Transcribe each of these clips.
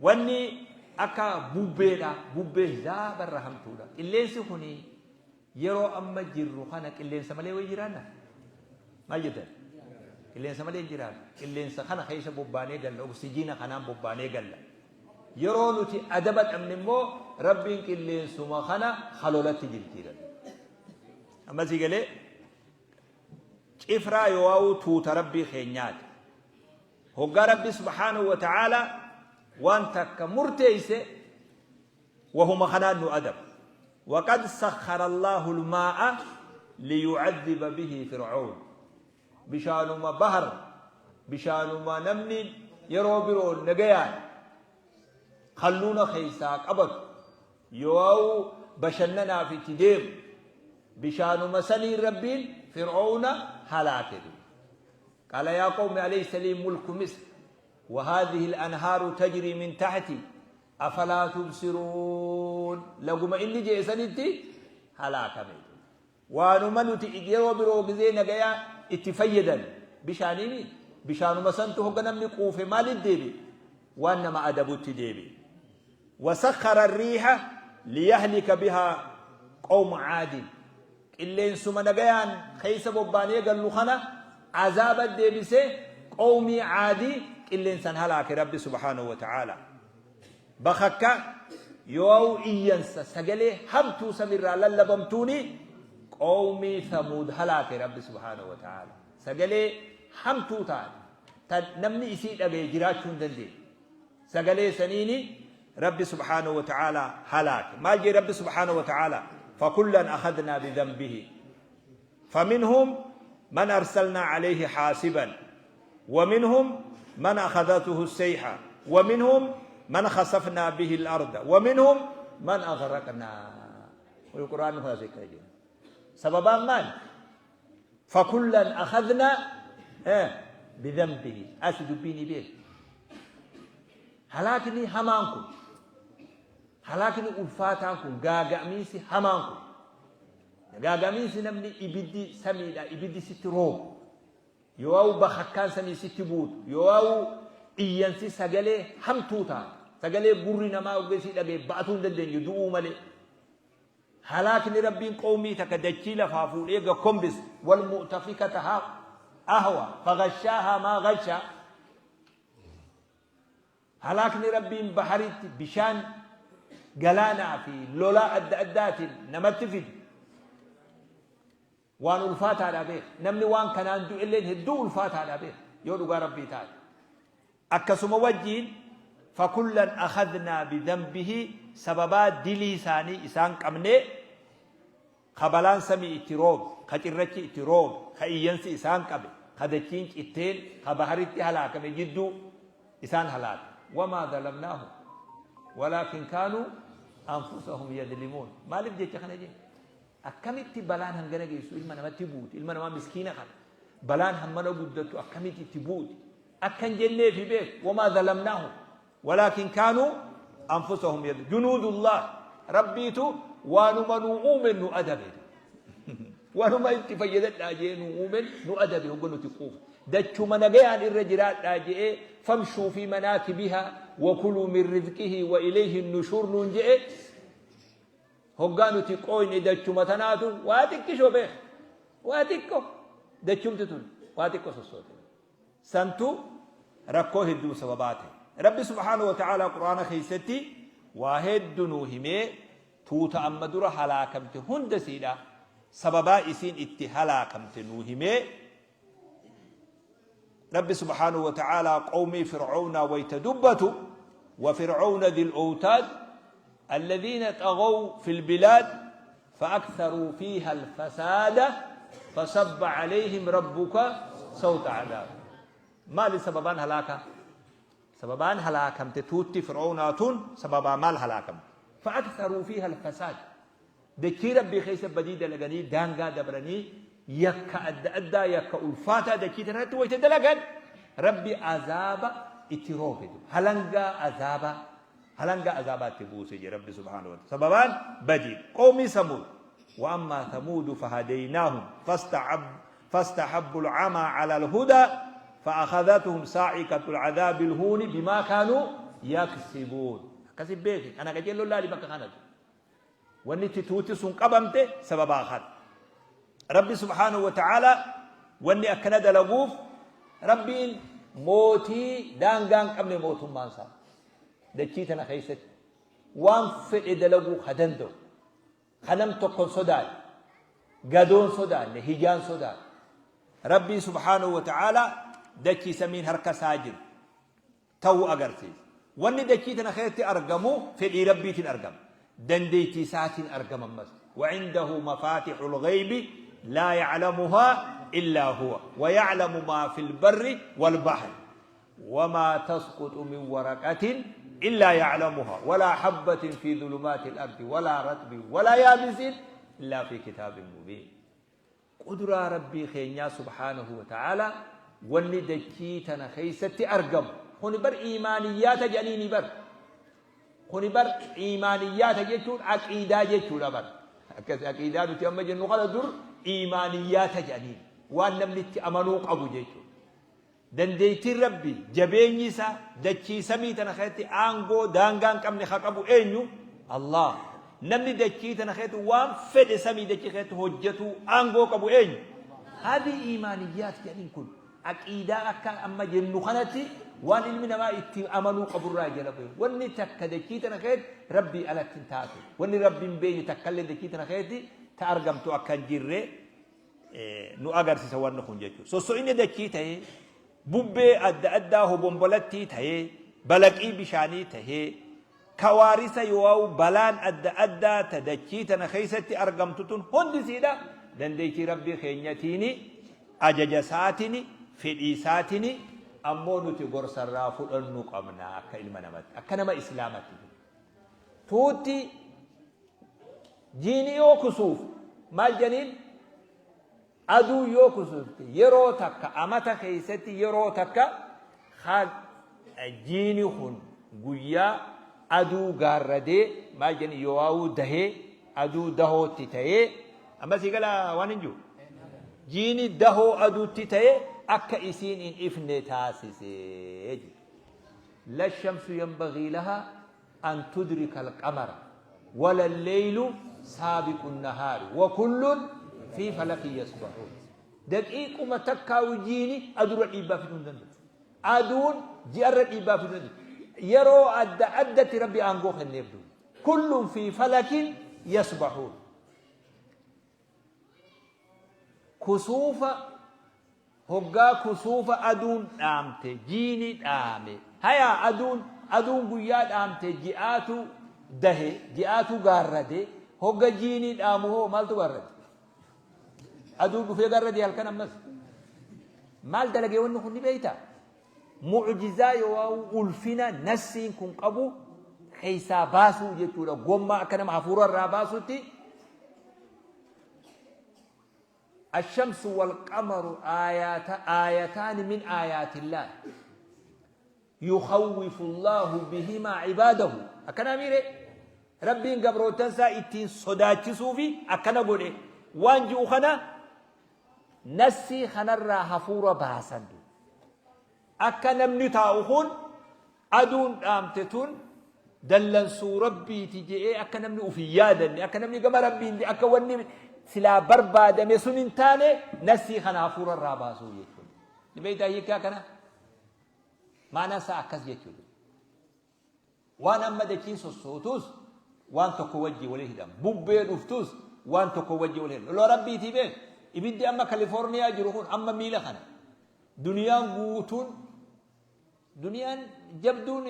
Wanni akka bubbeedha, bubbee hizaabarra hamtuudha. Qilleensi kuni yeroo amma jirru kana qilleensa malee wayi jiraanna? Maal jettan? Qilleensa malee hin jiraannu. Qilleensa kana keessa bobbaanee galla, oksijiina kanaan bobbaanee galla. Yeroo nuti adaba dhabne immoo Rabbiin qilleensuma kana halolatti jirjiiran. Amma sii galee cifraa yoo'aa'uu tuuta Rabbii keenyaati. Hoggaa Rabbi subhaanahu wa ta'aalaa waan takka murteeyse wahuma kanaan nu adaba. Waqad sakhara Allaahu al-maa'a liyu'adhiba bihi Fir'awn. Bishaanuma bahar, bishaanuma namni yeroo biroo nagayaan kalluuna keessaa qabatu, yoo'u bashannanaaf itti deemu, bishaanuma saniin Rabbiin Fir'awna halaake. Qaala yaa qawmi alaysa lii mulku misr wa haadhihi al-anhaaru tajrii min tahtii afalaa tubsiruun laguma inni je'e sanitti halaakame. Waanuma nuti yeroo biroo gizee nagayaa itti fayyadan bishaaniimi bishaanuma santu hogga namni quufe maalitti deebi'e? Waan nama adabutti deebi'e. Wasakhara ar-riiha liyahlika bihaa qawma caadin Qilleensuma nagayaan keessa bobbaanee gallu kana azaaba deebisee qawmii Caadii qilleensan halaake Rabbi subhaanahu wa ta'aalaa. Bakakka yoo'u iyyansa sagalee hamtuu samirraa lallabamtuuni qawmii Thamuud halaake Rabbi subhaanahu wa ta'aalaa. Sagalee hamtuu taate tan namni isii dhagaye jiraachuu hin dandeenye. Sagalee saniini Rabbi subhaanahu wa ta'aalaa halaake. Maal jee Rabbi subhaanahu wa ta'aalaa? Fakullan akhadnaa bidhanbihi. Faminhum man arsalnaa alayhi haasiban. Waminhum man akhadhatuhu sayha. Waminhum man khasafnaa bihi al-arda. Waminhum man aghraqnaa. Qur'aanni kun asii akkana jedha. Sababaan maali? Fakullan akhadnaa bidhanbihi. Asi dubbiin beeku. Halaakni hamaan kun, halaakni ulfaataan kun, gaaga'amiinsi hamaan kun, gaaga'amiinsi namni ibiddi samiidhaa ibiddi sitti roobu, yoo'u bakakkaan samii sitti buutu, yoo'u iyyansi sagalee hamtuu taate, sagalee gurri namaa ogeessii dhaga'e ba'atuu hin dandeenye du'uu malee. Halaakni Rabbiin qowmii takka dachii lafaa fuudhee gad kombisu, wal mu'tafikata ahwa faghashaahaa maa ghashaa. Halaakni Rabbiin baharitti bishaan galaanaa fi lolaa adda addaatiin namatti fidu waan ulfaataadha beek. Namni waan kanaan du'elleen hedduu ulfaataadha beek yoo dhugaa Rabbii taate. Akkasuma wajjiin fakullan akhadnaa bidhanbihi sababaa dilii isaanii isaan qabnee Ka balaan samii itti roobe, ka cirrachi itti roobe, ka iyyansi isaan qabe, ka dachiin citteen, ka baharitti halaakame jidduu isaan halaake. Wamaa zalamnaahum walaakin kaanuu anfusahum yadlimuun. Maaliif jecha kana jee? Akkamitti balaan hangana geessu ilma namatti buuti? Ilma namaa miskiina kana balaan hammana guddattu akkamitti itti buuti? Akka hin jenneefi beeku. Wamaa zalamnaahum Walaakin kaanuu anfusahum yadlimuun. Junuudullah Rabbiitu waanuma nuu uumen nu adabe. Waanuma itti fayyadadhaa je'ee nuu uumen nu adabe hogga nuti quufa. Dachuma nagayaan irra jiraadhaa je'ee famshuu fi manaakibihaa wa kuluu min rizqihi wa ilayhi nushuur nuun je'e hoggaa nuti qooyne dachuma tanaatu waa xiqqishoo beek. Waa xiqqo dachumti tun waa xiqqo sossoote. Santu rakkoo hedduuf sababaa ta'e. Rabbi subhaanahu wa ta'aalaa Qur'aana keessatti waa heddu nuu himee tuuta amma dura halaakamte hunda isiidha sababaa isiin itti halaakamte nuu himee Rabbi subhaanahu wa ta'aalaa qawmii Fir'aawnaa wayta dubbatu wa fir'aawna dhil owtaad alladhiina xaghaw fil bilaad فأكثروا فيها الفساد فصب عليهم ربك سوط عذاب maali sababaan halaakaa sababaan halaakamte tuutti fir'oownaa tun sababaa maal halaakamte فأكثروا فيها الفساد dachii rabbii keessa badii dalaganii daangaa dabranii yakka adda addaa yakka ulfaataa dachii tanarratti wayta dalagan rabbi azaaba itti roobe halangaa azaabaa Halangaa azaabaa itti buuse jedhe Rabbi subhaanahu wa ta'ala. Sababaan badii. Qawmii Samuud. Wa ammaa Samuudu fahadaynaahum fastahabbu al-amaa ala al-hudaa fa'akhadhatuhum saa'iqatu al-adhaabi al-huuni bimaa kaanuu yaksibuun. Akkasi beeki. Kana qajeelloon laali bakka kanatti. Wanni itti tuuti sun qabamte sababaa kana. Rabbi subhaanahu wa ta'aalaa wanni akkana dalaguuf Rabbiin mootii daangaa hin qabne mootummaan isaa. Dachii tana keessatti waan fedhe dalaguu ka danda'u. Ka nam tokko hin sodaanne. Gadoo hin sodaanne, hijaa hin sodaanne. Rabbii subhaanahu wa ta'aalaa dachii samiin harka isaa jiru ta'uu agarsiisa. Wanni dachii tana keessatti argamu fedhii Rabbiitiin argama. Dandeettii isaatiin argama ammas. Wacindahu mafaatixul ghaybi laa yaclamuhaa illaa huwa wa yaclamu maa fil barri wal bahri wamaa tasquxu min waraqatin illaa yaclamuhaa walaa habbatin fi dhulumaatil ardi walaa raxbin walaa yaabisin illaa fi kitaabin mubiin. Qudraa Rabbii keenyaa subhaanahu wa ta'aalaa wanni dachii tana keessatti argamu kuni bar iimaaniyyaata jedhaniini bar. Kuni bar iimaaniyyaata jechuun aqiidaa jechuudha bar. Akkas aqiidaa nuti amma jennu kana dur iimaaniyyaata jedhaniin waan namni itti amanuu qabu jechuudha. Dandeettiin Rabbii, jabeenyi isaa, dachii samii tana keessatti aangoo daangaa hin qabne ka qabu eenyu? Allaah. Namni dachii tana keessatti waan fedhe samii dachii keessatti hojjatuu aangoo qabu eenyu? Haadhi iimaaniyyaat jedhaniin kun aqiidaa akka amma jennu kanatti waan ilmi namaa itti amanuu qaburraa jala bu'e. Wanni takka dachii tana keessatti Rabbii alatti hin taatu. Wanni Rabbi hin beekne takkallee dachii tana keessatti ta argamtu akka hin jirre nu agarsiisa wanni kun jechuudha. Sosso'inni dachii ta'ee, bubbee adda addaa hobombolattii ta'ee, balaqii bishaanii ta'ee, kawaarisa yoo'u balaan adda addaa ta dachii tana keessatti argamtu tun hundi isiidha dandeettii Rabbii keenyatiini, ajaja isaatini, fedhii isaatini, ammoo nuti gorsa irraa fudhannu qabna akka ilma namatti, akka nama Islaamatti. Tuutti Jiini yoo kusuuf maal janiin aduun yoo kusuufte yeroo takka amata keessatti yeroo takka ha jiini kun guyyaa aduu gaarradee maal jani yoo'aawuu dahee aduu dahootti ta'ee amma sii gala waan hin jiru jiini dahoo aduutti ta'ee akka isiin hin ifne taasisee la shamsu yanbagii lahaa an tudrika alqamara wala alleylu saabiqu nnahaari wa kullun fii falakin yasbahuun. Daqiiquma takkaawu jiini adurra dhiibbaa fiduu hin danda'u. Aduun ji'arra dhiibbaa fiduu hin danda'u. Yeroo adda addatti Rabbi aangoo kenneef duuba. Kullun fii falakin yasbahuun. Kusuufa Hoggaa kusuufa aduun dhaamte jiini dhaame. Haya aduun aduun guyyaa dhaamte ji'aatu dahe ji'aatu gaarrade hogga jiini dhaamu hoo maaltu gaarrade? Aduun dhufee gaarrade halkan ammas. Maal dalagee wanni kun ni beeyta? Mu'jizaa yookaan ulfina nassiin kun qabu keessaa baasuu jechuudha. Gommaa akka nama hafuura irraa baasutti Ashamsu walqamaru aayaata aayataani min aayaatillaah yukhawwifu Allaahu bihimaa cibaadahu akkanaa miire Rabbiin gabroottan isaa ittiin sodaachisuufi akkana godhe waan ji'u kana nassii kanarraa hafuura baasan. Akka namni taa'u kun aduun dhaamte tun dallansuu Rabbiiti je'ee akka namni uf hin yaadanne, akka namni gama Rabbii hin akka wanni silaa barbaadame sun hin taane nassii kana hafuura irraa baasuu jechuudha. Ni beektaa hiikkaa kana? Maanaan isaa akkas jechuudha. Waan amma dachiin sossootus waan tokko wajjin wali hidhama. Bubbee dhuftus waan tokko wajjin wali hidhama. Lolaa Rabbiitii beek. Ibiddi amma Kalifoorniyaa jiru kun amma miila kana. Duniyaan guutuun duniyaan jabduun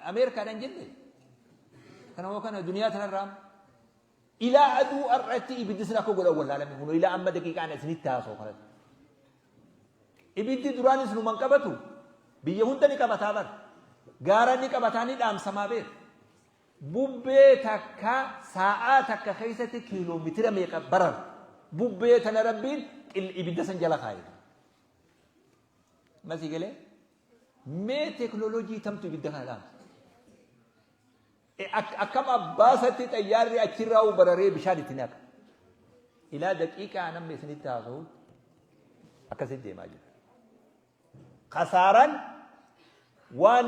Ameerikaadhaan jenne. Kana hoo kana duniyaa tanarraa amma. Ilaa aduu har'atti ibiddi sun akka godhan wallaalame kun ilaa amma daqiiqaan isinitti haasa'u kanatti. Ibiddi duraanis numan qabatu biyya hunda ni qabataa bar. Gaara ni qabataa ni dhaamsamaa beek. Bubbee takka saa'aa takka keessatti kiiloomitira meeqa barar. Bubbee tana Rabbiin ibidda san jala kaa'e. Masii galee mee teekinooloojii tamtu ibidda kana dhaamsa. Akkam abbaasatti xayyaarri achirraa bararee bishaan itti naqa. Ilaa daqiiqaa namni isinitti haasa'u akkasitti deemaa jira. Kasaaraan waan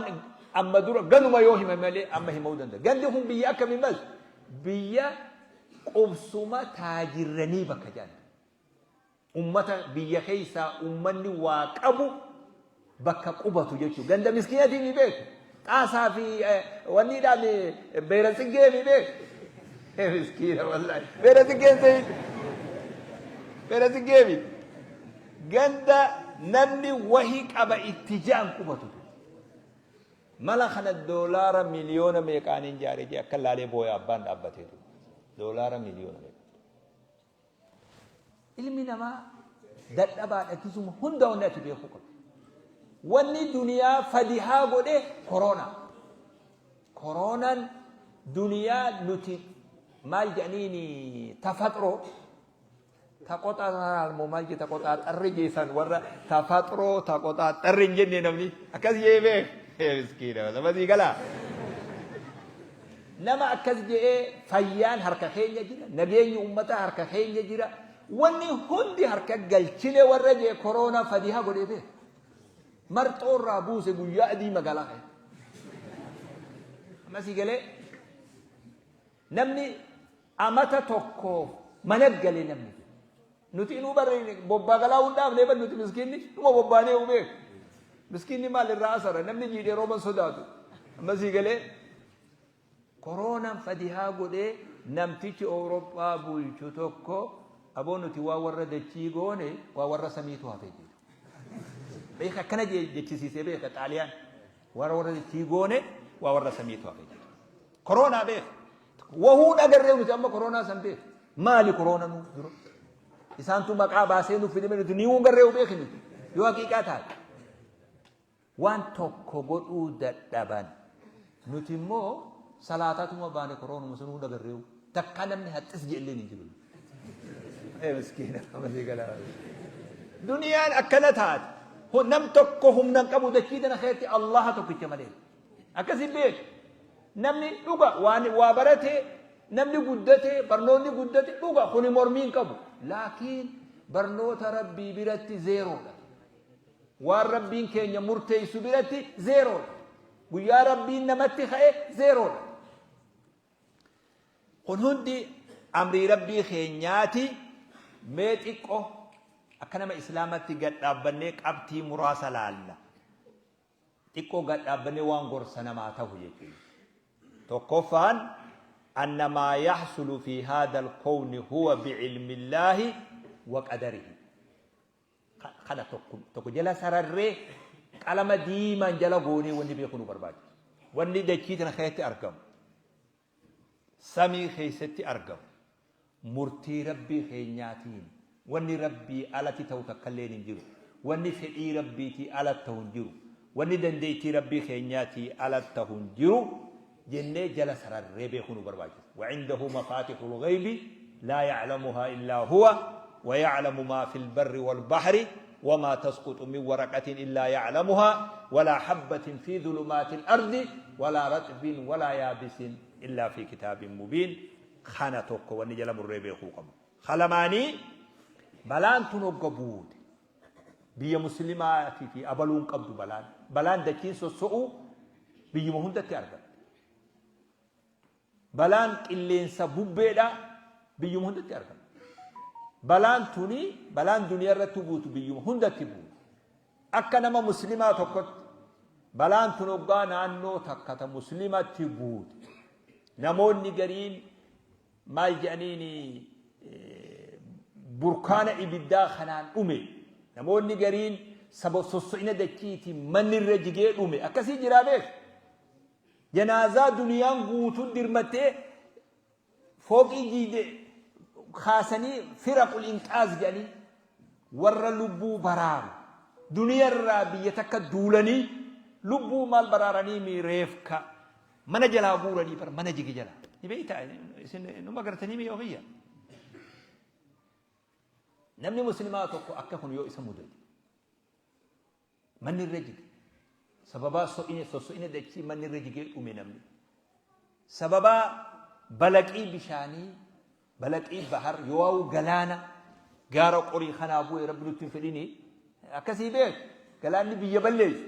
amma dura ganuma yoo hime malee amma himuu danda'a. Gandi kun biyya akkamii mas? Biyya qubsuma taajirranii bakka jedhan. Ummata biyya keessaa ummanni waa qabu bakka qubatu jechuudha. Ganda miskiinatii ni beeku. Xaasaa fi wanniidhaan beera tsiggee ni beeku. Miskiina wallaahi. Beera tsiggeen ta'in. Beera tsiggee miti. Ganda namni wahi qaba itti ja'an qubatu. Mala kana doolaara miliyoona meeqaaniin jaare jee akka laalee booya abbaan dhaabbateetu. Doolaara miliyoona meeqa. Ilmi namaa dadhabaadha kisuma hunda wanni ati beekuu qabdu. Wanni duniyaa fadihaa godhe koroonaa. Koroonaan duniyaa nuti maal jedhaniini tafaxroo taqoxaaxaraa moo maal jee taqoxaaxarri jeessan warra tafaxroo taqoxaaxarri hin jenne namni akkas jee beek. Miskiina nama sii galaa. Nama akkas je'ee fayyaan harka keenya jira, nageenyi ummataa harka keenya jira, wanni hundi harka galchine warra jee koroonaa fadihaa godhee beeka. Marxoo irraa buuse guyyaa adii magaalaa keessa. Amma sii galee namni amata tokkoof mana galee namni. Nuti inuu barri bobbaa galaa hin dhaabnee bar nuti miskiinni numa bobbaanee uu beeku. Miskiinni maal irraa asara namni jiidhee rooban sodaatu. Amma sii galee koroonaan fadihaa godhee namtichi Awurooppaa bulchu tokko aboo nuti waa warra dachii goone waa warra samiitu hafe jedhu. Beeka akkana jechisiisee beeka Xaaliyaan warra warra dachii goone waa warra samiitu hafe jedhu. Koroonaa beeka. Wahuu dhagarree nuti amma koroonaa san beeka. Maali koroona nu dura? Isaantu maqaa baasee nuuf fide nuti ni garree beeki nuti. Yoo haqiiqaa taate. Waan tokko godhuu dadhaban. Nuti immoo salaataatuma baane koroonuma sunuu dhagarree takka namni haxxis jeelleen hin jiru. Ee miskiina amalii galaa. Duniyaan akkana taate. Nam tokko humna hin qabu dachii tana keessatti Allaha tokkicha malee. Akkasi beeki. Namni dhuga waan waa barate namni guddate barnoonni guddate dhuga kuni mormii hin qabu. Laakiin barnoota Rabbii biratti zeeroodha. Waan Rabbiin keenya murteessu biratti zeeroodha. Guyyaa Rabbiin namatti ka'e zeeroodha. Kun hundi amrii Rabbii keenyaati. Mee xiqqo akka nama Islaamatti gad dhaabbannee qabxii muraasa laalla. Xiqqoo gad dhaabbannee waan gorsa namaa tahu jechuudha. Tokkoffaan anna maa yaxsulu fi haadha alkowni huwa bicilmillaahi wa qadarihi. Kana tokko tokko jala sararree qalama diimaan jala goonee wanni beekuu nu barbaachisa. Wanni dachii tana keessatti argamu, samii keessatti argamu, murtii Rabbii keenyaatiin wanni Rabbii alatti ta'u takkalleen hin jiru. Wanni fedhii Rabbiitii alatti ta'u hin jiru. Wanni dandeettii Rabbii keenyaatii alatti ta'u hin jiru jennee jala sararree beekuu nu barbaachisa. Wacindahu mafaatihul ghaybi laa ya'lamuhaa illaa huwa wa ya'lamu maa fil barri wal bahri wamaa tasquxu min waraqatin illaa ya'lamuhaa walaa habbatin fii dhulumaatil ardi walaa raxbin walaa yaabisin illaa fii kitaabin mubiin. Kana tokko wanni jala murree beekuu qabnu. Ka lamaanii balaan tun hogga buute biyya muslimaatii fi abaluun qabdu balaan. Balaan dachiin sosso'uu biyyuma hundatti argamti. Balaan qilleensa bubbeedha biyyuma hundatti argamti. Balaan tuni balaan duniyaa irratti buutu biyyuma hundatti buutu. Akka nama muslimaa tokkotti balaan tun hoggaa naannoo takka ta muslimatti buute. Namoonni gariin maal jedhaniini burkaana ibiddaa kanaan dhume. Namoonni gariin saba sosso'ina dachiitiin manni irra jigee dhume. Akkasii jiraa beek. Janaazaa duniyaan guutuun dirmattee fooqii jiide kaasanii firaqul inqaaz jedhanii warra lubbuu baraaru duniyarraa biyya takka duulanii lubbuu maal baraaranii mi reefka mana jalaa guuranii bar mana jige jalaa ni beektaa isin numa gartanii mi yoo namni muslimaa tokko akka kun yoo isa mudate Manni irra jige. Sababaa so'ina sosso'ina dachii manni irra jigee dhume namni. Sababaa balaqii bishaanii, balaqii bahar, yoo'awu galaana gaara qorii kanaa bu'e rabbi nutti hin fedhini. Akkasii beek. Galaanni biyya balleessu.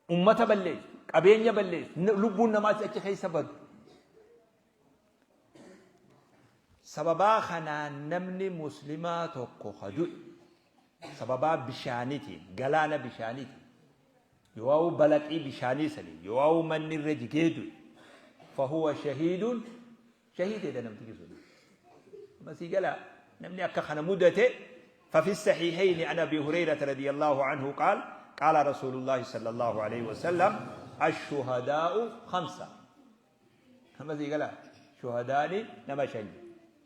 Ummata balleessu. qabeenya balleessu, lubbuun namaas achi keessa badu. Sababaa kanaan namni muslimaa tokko ka du'e sababaa bishaanitiin, galaana bishaanitiin, yoo'aa'uu balaqii bishaanii saniin, yoo'aa'uu manni irra jigee du'e, fahuwa shahiidun, shahiideedha namtichi sun. Amma sii galaa namni akka kana mudate. ففي الصحيحين عن أبي هريرة رضي الله عنه قال قال رسول الله صلى الله عليه وسلم الشهداء خمسة. Amma sii galaa shuhadaani nama shan,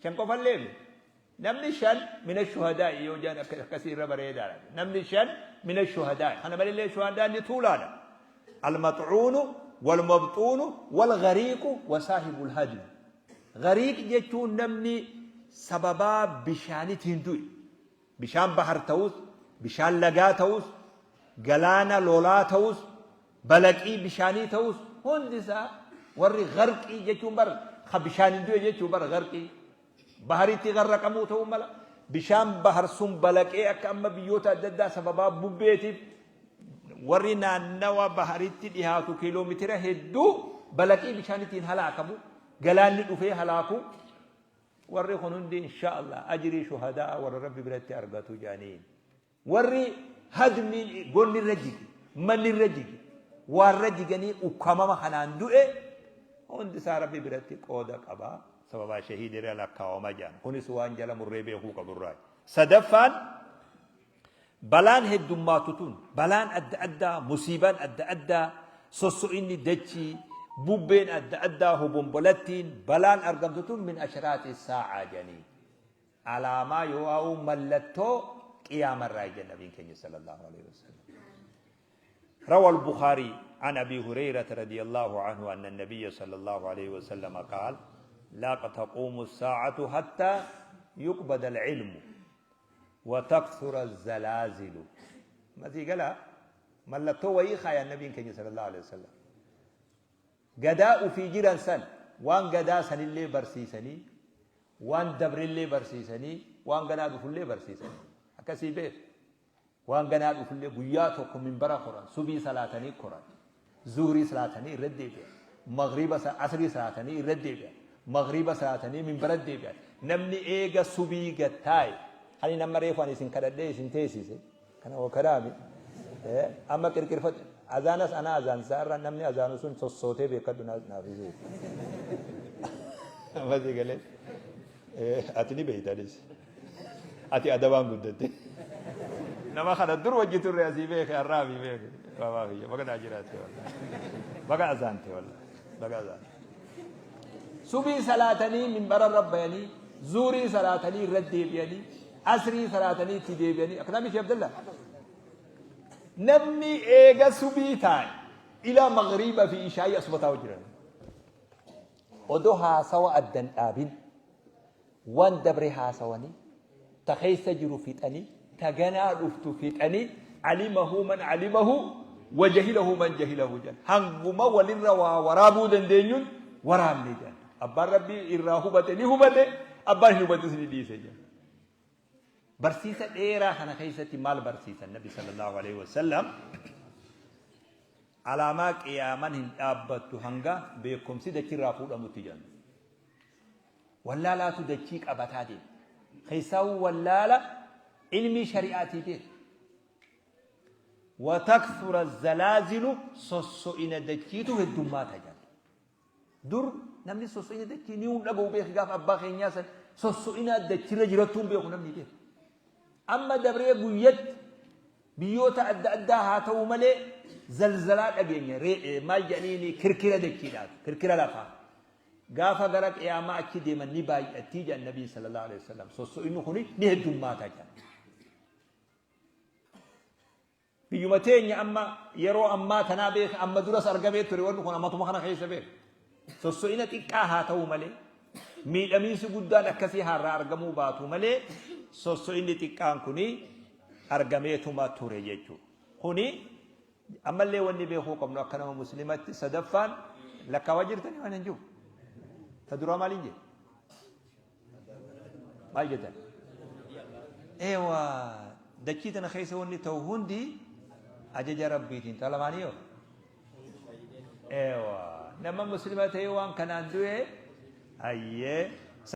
shan qofallee miti. Namni shan mina shuhadaa'i yoo jedhan akkasii irra bareedaadha. Namni shan mina shuhadaa'i kana malillee shuhadaan ni tuulaadha. Almaxuunu walmabxuunu walgariiqu wasaahibul hadmi. Gariiq jechuun namni sababaa bishaanitiin du'e. Bishaan bahar ta'us, bishaan lagaa ta'us, galaana lolaa ta'us, balaqii bishaanii ta'us, hundi isaa warri gharqii jechuun bar ka bishaaniin du'e jechuu bar gharqii. Baharitti gharraqamuu ta'uu mala. Bishaan bahar sun balaqee akka amma biyyoota adda addaa sababaa bubbeetiif warri naannawa baharitti dhihaatu kiiloomitira hedduu balaqii bishaanitiin halaakamu, galaanni dhufee halaaku. Warri kun hundi insha Allah ajrii shuhadaa warra Rabbi biratti argatu jedhaniin. Warri hadmiin gonni irra jige, manni irra jige, waarra jiganii ukkamama kanaan du'e hundi isaa Rabbi biratti qooda qaba. Sababaa shahiida irra lakkaawama jedhan. Kunis waan jala murree beekuu qaburraa. Sadaffaan, balaan heddummaatu tun, balaan adda addaa, musiibaan adda addaa, sosso'inni dachii, bubbeen adda addaa, hobombolattiin, balaan argamtu tun min ashraati saa'aa jedhanii. Alaamaa yoo'aa'uu mallattoo qiyaamarraa jedhan nabiin keenya sallallahu alaihi wasallam. روى البخاري عن أبي هريرة رضي الله عنه أن النبي صلى الله عليه وسلم قال لا تقوم الساعة حتى يقبض العلم وتكثر الزلازل. ما قال mallattoo wayii kaayan nabiin keenya sallallahu alaihi wasallam. Gadaa ufii jiran san waan gadaa sanillee barsiisanii, waan dabrillee barsiisanii, waan ganaa dhufullee barsiisanii akkasii beeku. Waan ganaa dhufullee guyyaa tokko minbara koran, subii salaatanii koran, zuhrii salaatanii irra deebi'an, maghriba asrii salaatanii irra deebi'an, maghriba salaatanii minbara deebi'an. Namni eega subii gad taa'e, ani nama reefu ani isin kadhadhee isin teessise kana wakaraami amma qirqirfadhu. Azaanas anaa azaansisaa irra namni azaanu sun sossootee beekadhu naaf isee. Amma si galee ati ni beeytanis. Ati adabaan guddatte. Nama kana dur wajji turre asii beeke, har'aa fi beeke. Babaa kiyya baga naa jiraatte wallahi. Baga azaante wallahi. Baga azaante. Subii salaatanii minbara irra bayanii, zuurii salaatanii irra deebi'anii, asrii salaatanii itti deebi'anii. Akkanaa miti Abdallah? Namni eega subii taa'e ilaa maghriiba fi ishaayii asuma taa'u jiran. Odoo haasawa addan dhaabin, waan dabre haasawanii, ta keessa jiru fixanii, ta ganaa dhuftu fixanii, alimahu man alimahu wa jahilahu man jahilahu jedhan. Hanguma walirra waa waraabuu dandeenyuun waraabne jedhan. Abbaan Rabbii irraa hubate ni hubate, abbaan hin hubatis ni dhiise jedhan. Barsiisa dheeraa kana keessatti maal barsiisan Nabi sallallahu alaihi wasallam? Alaamaa qiyaaman hin dhaabbattu hanga beekumsi dachirraa fuudhamutti jedhan. Wallaalaatu dachii qabataa deema. Keessaawuu wallaala ilmii shari'aatii beeku. Watakthura zalaazilu, sosso'ina dachiitu heddummaata jedhan. Dur namni sosso'ina dachii ni hin dhaga'u beeki, gaafa abbaa keenyaa san sosso'ina dachirra jirattuu hin beeku namni beeku. Amma dabree guyyatti biyyoota adda addaa haa ta'u malee zalzalaa dhageenya, maal jedhaniini, kirkira dachiidhaaf, kirkira lafaa. Gaafa gara qiyaamaa achi deeman ni baay'attii jedhan nabiin sallallahu alaihi wasallam. Sosso'inni kuni ni heddummaata jedhan. Biyyuma teenya amma yeroo ammaa tanaa beeka, amma duras argamee ture wanni kun, ammatuma kana keessa beeka. Sosso'ina xiqqaa haa ta'u malee, miidhamiinsi guddaan akkasii haarraa argamuu baatu malee, sosso'inni xiqqaan kuni argameetuma ture jechuudha. Kuni ammallee wanni beekuu qabnu akka nama muslimatti sadaffaan lakkaawaa jirtanii waan hin jiru. Ta duraa maaliin jedhe? Maal jettan? Eewa, dachii tana keessa wanni ta'u hundi ajaja Rabbiitiin. Ta lamaanii yoo? Ewa, nama muslima ta'ee waan kanaan du'e, hayyee.